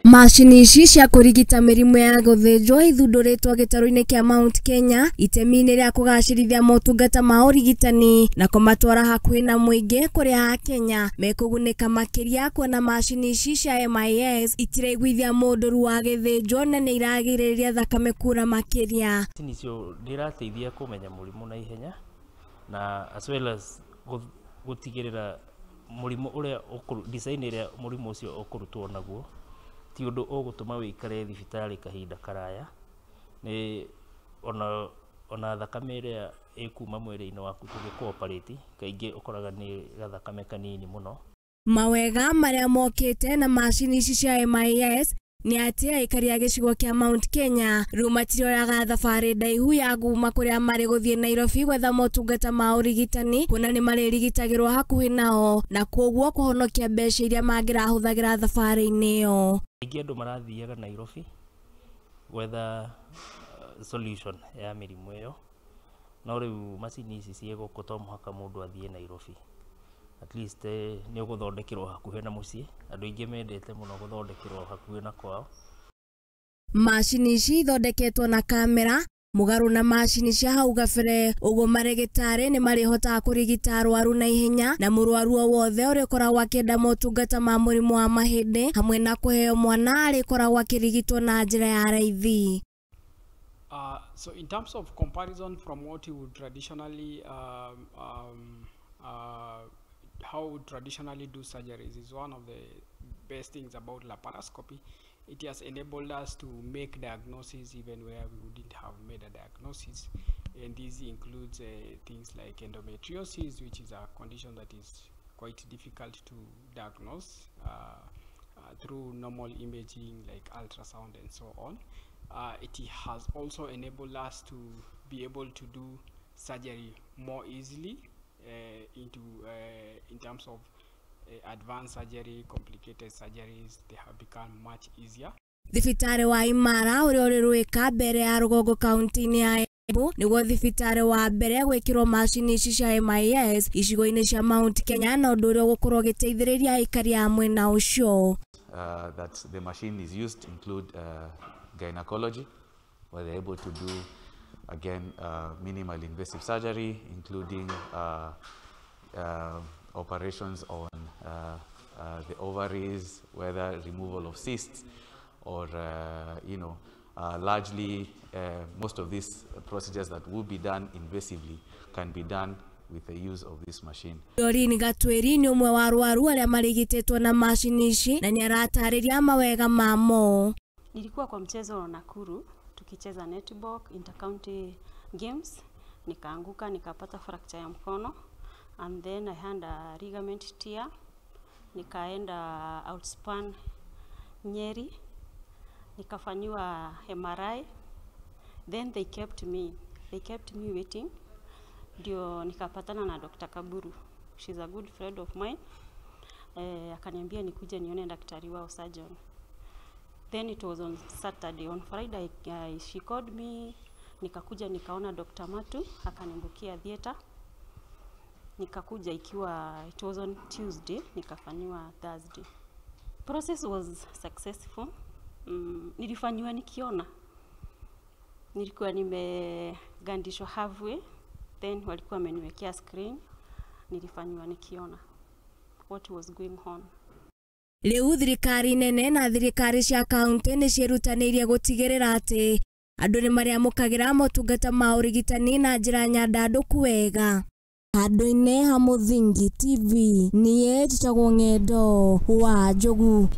Macini ici cia kũrigita mĩrimũ ya gũthĩnjwo ithundũrĩtwo gĩtarũ-inĩ kĩa Mount Kenya itemi-inĩ rĩa kũgacĩrithia motungata ma ũrigitani na kũmatwara hakuhĩ na mũingĩ kũrĩa akenya mekũgunĩka makĩria kuona macini ici cia MIS itiraiguithia mũndũ ruo agĩthĩnjwo na nĩ iragirĩrĩria thakame kura makĩria. Macini icio nĩ irateithia kũmenya mũrimũ na ihenya na as well as gũtigĩrĩra mũrimũ ũrĩa design ĩrĩa mũrimũ ũcio ũkũrutwo naguo ti ũndũ ũgũtũma wĩikare thibitarĩ kahinda karaya, nĩ ona thakame ĩrĩa ĩkuma mwĩrĩ-inĩ waku tũgĩkũ operate kaingĩ ũkoraga nĩ gathakame kanini mũno. Mawega marĩa mokĩte na macini ici cia MIS nĩ atĩ aikari a gĩcigo kĩa Mount Kenya rĩu matirioyaga thabarĩ ndaihu ya kuma kũrĩa marĩ gũthiĩ Nairobi gwetha motungata ma ũrigitani kuona nĩ marĩrigitagĩrwo hakuhĩ nao na kwoguo kũhonokia mbeca iria mangĩrahũthagĩra thabarĩ-inĩ ĩyo. Kaingĩ andũ marathiaga Nairobi gwetha solution ya mĩrimũ ĩyo, no rĩu macini ici ciĩ gũkũ to mũhaka mũndũ athiĩ Nairobi. At least nĩ ũgũthondekerwo hakuhĩ na mũciĩ, andũ aingĩ mendete mũno gũthondekerwo hakuhĩ na kwao. Macini ici ithondeketwo na kamera mũgarũ na macini cia hau gabere, ũguo marĩgĩtarĩ nĩ marĩhotaga kũrigita arwaru na ihenya na mũrwaru o wothe ũrĩa ũkoragwo akĩenda motungata ma mũrimũ wa mahĩndĩ hamwe na kũheo mwana arĩkoragwo akĩrigitwo na njĩra ya raithi. So in terms of comparison from what you would traditionally how we traditionally do surgeries is one of the best things about laparoscopy. It has enabled us to make diagnosis even where we wouldn't have made a diagnosis, and this includes things like endometriosis, which is a condition that is quite difficult to diagnose through normal imaging like ultrasound and so on. It has also enabled us to be able to do surgery more easily in terms of advanced surgery, complicated surgeries, they have become much easier. Thibitarĩ wa Imara ũrĩa ũrĩ Rũĩka mbere ya rũgongo kaunti-inĩ ya Embu nĩguo thibitarĩ wa mbere gwĩkĩrwo macini ici cia MIS icigo-inĩ cia Mount Kenya na ũndũ ũrĩa ũgũkorwo ũgĩteithĩrĩria aikari a mwena ũcio. That the machine is used include gynecology, where they're able to do again minimal invasive surgery, including operations on the ovaries, whether removal of cysts or largely most of these procedures that will be done invasively can be done with the use of this machine. Doreen Gatweri nĩ ũmwe wa arwaru arĩa marigitĩtwo na macini ici na nĩ aratarĩria mawega mamo. Nilikuwa kwa mchezo wa Nakuru tukicheza netball intercounty games, nikaanguka nikapata fracture ya mkono and then I had a ligament tear, nikaenda Outspan Nyeri nikafanyiwa MRI, then they kept me waiting ndio nikapatana na Dr. Kaburu. She's a good friend of mine. Akaniambia nikuje nione daktari wao surgeon. Then it was on Saturday. On Friday she called me, nikakuja nikaona Dr. Matu, akanimbukia theater. Nikakuja ikiwa it was on Tuesday, nikafanyiwa Thursday. Process was successful. Nilifanyiwa nikiona. Nilikuwa nimegandishwa halfway, then walikuwa wameniwekea screen, nilifanyiwa nikiona what was going on. Rĩu thirikari nene na thirikari cia kaunti nĩ ciĩrutanĩirie gũtigĩrĩra atĩ andũ nĩ marĩamũkagĩra motungata ma ũrigitani na njĩra nyandandũku wega. Handũ-inĩ ha Mũthingi TV, niĩ njĩtagwo Ng'endo wa Njogu.